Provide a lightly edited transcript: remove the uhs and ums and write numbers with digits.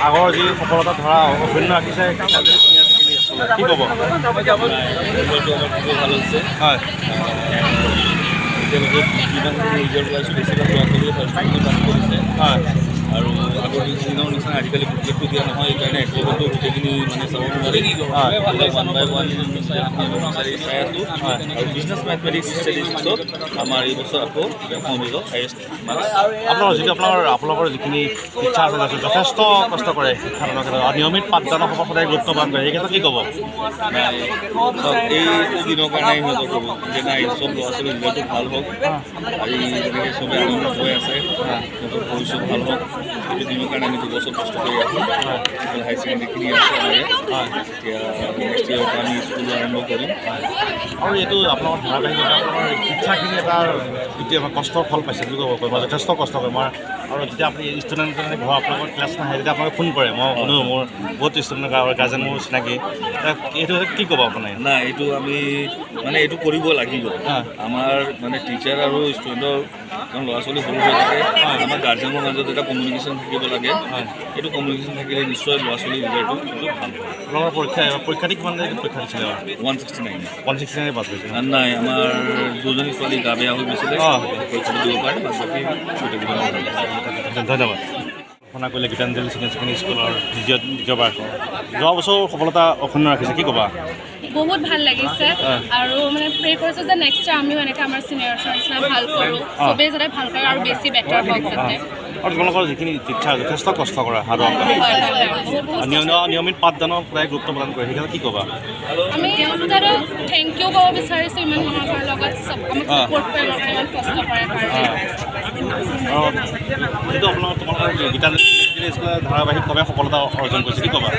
আগৰ যি সফলতা ধৰা অক্ষুণ্ণ ৰাখিছে গীতাঞ্জলি ছিনিয়ৰ ছেকেণ্ডেৰী স্কুলে, কি ক'ব? ৰিজাল্টটো আমাৰ খুবেই ভাল হৈছে। এতিয়ালৈকে যিমানখিনি ৰিজাল্ট ওলাইছোঁ, বেছিভাগ ল'ৰা ছোৱালীয়ে ফাৰ্ষ্ট ডিভিজন পাছ কৰিছে। আৰু আগৰ দিনৰ নিচিনা আজিকালি বুকলেটটো দিয়া নহয়, সেইকাৰণে একেলগতো গোটেইখিনি মানে চাব নোৱাৰি। ওৱান বাই ওৱান আমি বিচাৰি চাই আছোঁ। আৰু বিজনেছ মেথমেটিক্স ষ্টেটিষ্টিক্সত আমাৰ এই বছৰ আকৌ অসম বিভাগত হায়েষ্ট মাৰ্কছ। আপোনাৰ যিটো আপোনাৰ আপোনালোকৰ যিখিনি টিচাৰ আছে, যথেষ্ট কষ্ট কৰে শিক্ষাদানৰ ক্ষেত্ৰত আৰু নিয়মিত পাঠদানৰ সভা সদায় গুৰুত্ব প্ৰদান কৰে, এই ক্ষেত্ৰত কি ক'ব? নাই, চব এইটো দিনৰ কাৰণে সিহঁতক ক'ব যে নাই, চব ল'ৰা ছোৱালীৰ ৰিজাল্টটো ভাল হওক আৰু যেনেকৈ চবে আনন্দ হৈ আছে, সিহঁতৰ ভৱিষ্যত ভাল হওক, সেইটো দিনৰ কাৰণে আমি 2 বছৰ কষ্ট কৰি আছোঁ। হাই ছেকেণ্ডেৰীখিনি আছে আমাৰ ইয়াত। এতিয়া নেক্সট ইয়েৰৰ পৰা আমি স্কুলো আৰম্ভ কৰিম। আৰু এইটো আপোনালোকৰ ধাৰাবাহিকতা, আপোনালোকৰ শিক্ষাখিনি এটা এতিয়া কষ্টৰ ফল পাইছে বুলি ক'ব পাৰিব। যথেষ্ট কষ্ট কৰে মই। আৰু যেতিয়া আপুনি ষ্টুডেণ্টজনে ঘৰ আপোনালোকৰ ক্লাছ নাহে, তেতিয়া আপোনালোকে ফোন কৰে, মই শুনো। মোৰ বহুত ষ্টুডেণ্ট গাৰ্জেন মোৰ চিনাকি। এইটো কি ক'ব আপুনি? নাই, এইটো আমি মানে এইটো কৰিব লাগিব। আমাৰ মানে টিচাৰ আৰু ষ্টুডেণ্টৰ, কাৰণ ল'ৰা ছোৱালী সৰু হৈ থাকে, আমাৰ গাৰ্জেনৰ মাজত এটা কমিউনিকেশ্যন থাকিব লাগে। এইটো কমিউনিকেশ্যন থাকিলে নিশ্চয় ল'ৰা ছোৱালীৰ ৰিজাল্টটো কিন্তু ভাল হয়। আপোনালোকৰ পৰীক্ষাৰ্থী কিমান পৰীক্ষা দিছিলে? 169। 169 পাছ কৰিছে? নাই, আমাৰ দুজনী ছোৱালী গা বেয়া হৈ গৈছিলে, পৰীক্ষাটো দিব পাৰে। বাদ বাকী গোটেইকেইজন ভাল। ধন্যবাদ। ঘোষণা কৰিলে গীতাঞ্জলি ছিনিয়ৰ ছেকেণ্ডেৰী স্কুলৰ দ্বিতীয়বাৰ যোৱা বছৰ সফলতা অক্ষুণ্ণ ৰাখিছে, কি ক'বা? বহুত ভাল লাগিছে আৰু মানে প্ৰে কৰিছোঁ যে নেক্সট ইয়াৰ আমিও এনেকৈ আমাৰ চিনিয়ৰ্ছৰ নিচিনা ভাল কৰোঁ। চবেই যাতে ভাল কৰে আৰু বেছি বেটাৰ হওক যাতে। আৰু তোমালোকৰ যিখিনি টিচাৰ, যথেষ্ট কষ্ট কৰা, হাৰ্ড ৱৰ্ক। হয়, বহুত বহুত। নিয়মিত পাঠদানৰ প্ৰায় গুৰুত্ব প্ৰদান কৰে, সেইকাৰণে কি ক'বা? আমি তেওঁলোকৰো thank U ক'ব বিচাৰিছোঁ, ইমান আমাৰ লগত চব আমাক ছাপৰ্ট কৰে, আমাৰ কাৰণে ইমান কষ্ট কৰে কাৰণে। আৰু যিটো আপোনালোকৰ তোমালোকৰ গীতাঞ্জলি ছেকেণ্ডেৰী স্কুলে ধাৰাবাহিকভাৱে সফলতা অৰ্জন কৰিছে, কি ক'বা?